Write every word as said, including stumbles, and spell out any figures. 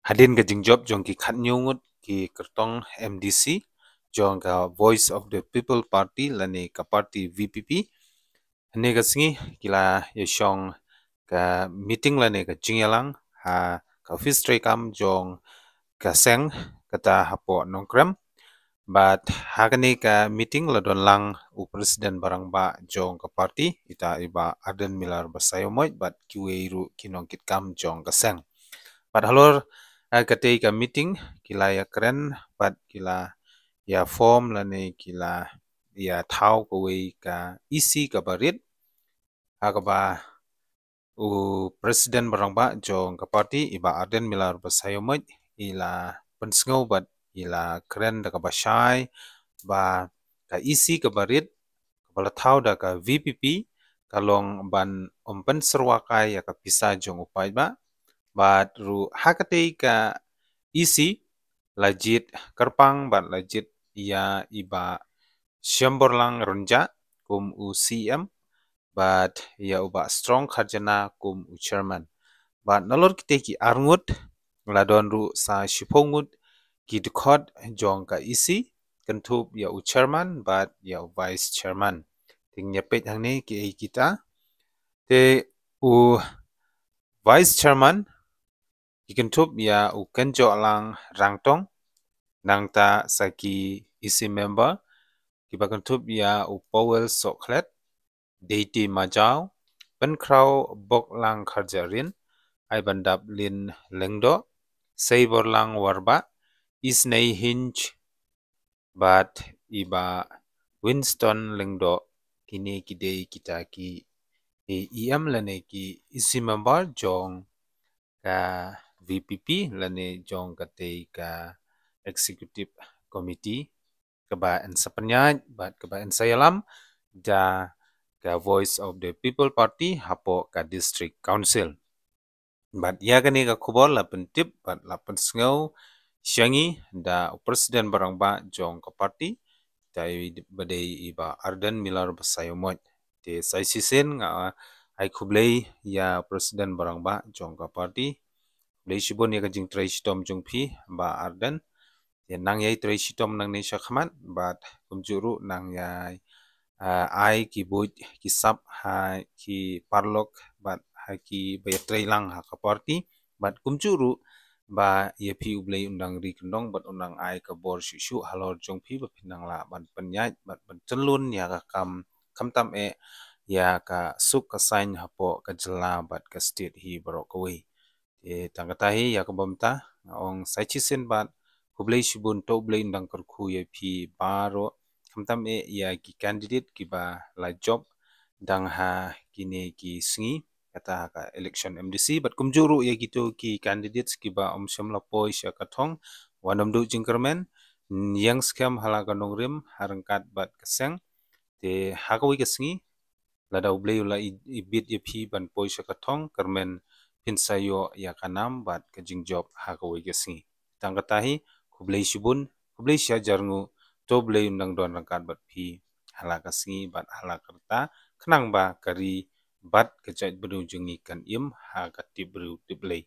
Hadien ka jingjop jong ki khatnyiaw ngut ki kyrtong M D C jong ka Voice of the People Party lane ka party V P P, hynne ka sngi ki la ïashong ka meeting lane ka jingïalang ha ka office treikam jong ka seng kata hapoh Nongkrem. Bad ha kane ka meeting la don lang u president ba rangbah jong ka party, ita i Bah Ardent Miller Basaiawmoit, bad kiwei ruh ki nongkitkam jong ka seng. Bad halor katei ka meeting ki la ïakren bad ki la ïa form lane ki la ïa thaw kawei ka E C kaba rit, ha kaba u president ba rangbah jong ka party i Bah Ardent Miller Basaiawmoit i la pynsngew bad i la kren da kaba shai ba ka E C kaba rit kaba la thaw da ka V P P ka long ban ym pynsyrwa kai ïa ka pisa jong u paidbah. Bad ruh ha katei ka E C la jied kyrpang bad la jied ïa i Bah Shemborlang Rynjah kum u C E M bad ïa u Bah Strong Kharjana kum u chairman. Bad nalor kitei ki arngut la don ruh sa shiphew ngut ki dkhot jong ka E C, kynthup ïa u chairman bad ïa u vice chairman. Te ngin ïa peit hangne kiei kita. Te u vice chairman ki kynthup ïa u Kynjohlang Rangtong, nangta sa ki E C member kiba kynthup ïa u Powell Sohkhlet, Deiti Majaw, Pynkhraw Boklang Kharjahrin, Aibandaplin Lyngdoh, Seiborlang Warbah, Isnei Hinj, bad i Bah Winston Lyngdoh. Kine ki dei kita ki E M lane ki E C member jong ka V P P lane jong katei ka executive committee kaba yn sa pynïaid bad kaba yn sa ïalam da ka Voice of the People Party hapoh ka District Council. Bad ïa kane ka khubor la pyntip bad la pynsngew sha ngi da u president ba rangbah jong ka party, da i ba dei i Bah Ardent Miller Basaiawmoit. Te sa shisien nga ai khublei ïa president ba rangbah jong ka party. Khublei shibun ïa ka jingtrei shitom jong phi Bah Ardent. Te nang ïai trei shitom nangne shakhmat bad kumjuh ruh nang ïai, ah, ai ki buit ki sap ha ki paralok bad ha kiba ïatrei lang ha ka party. Bad kumjuh ruh ba ïa phi U Blei un dang ri kyndong bad un dang ai ka bor shuh shuh halor jong phi ba phin nang lah ban pynïaid bad ban tynlun ïa ka kam, khamtam eh ïa ka suk ka saiñ hapoh ka jylla bad ka state hi baroh kawei. Te tang kata hi ïa kaba mynta nga ong sa shisien bad khublei shibun, to U Blei un dang kyrkhu ïa phi baroh, khamtam eh ïa ki candidate kiba la jop dang ha kine ki sngi, kata ha ka election M D C, bad kumjuh ruh ïa kito ki candidates kiba ym shym la poi sha ka thong, wat nym duh jingkyrmen, ïeng skhem ha la ka nongrim ha ryngkat bad ka seng. Te ha kawei ka sngi lada U Blei u la i-, ibit ïa phi ban poi sha ka thong, kyrmen phin sa ïoh ïa ka nam bad ka jingjop ha kawei ka sngi. Tang kata hi, khublei shibun, khublei shihajar nguh, to U Blei un dang don ryngkat bad phi ha la ka sngi bad ha la ka rta, khnang ba ka ri bad ka jaitbynriew jong ngi kan im ha ka tipbriew tipblei.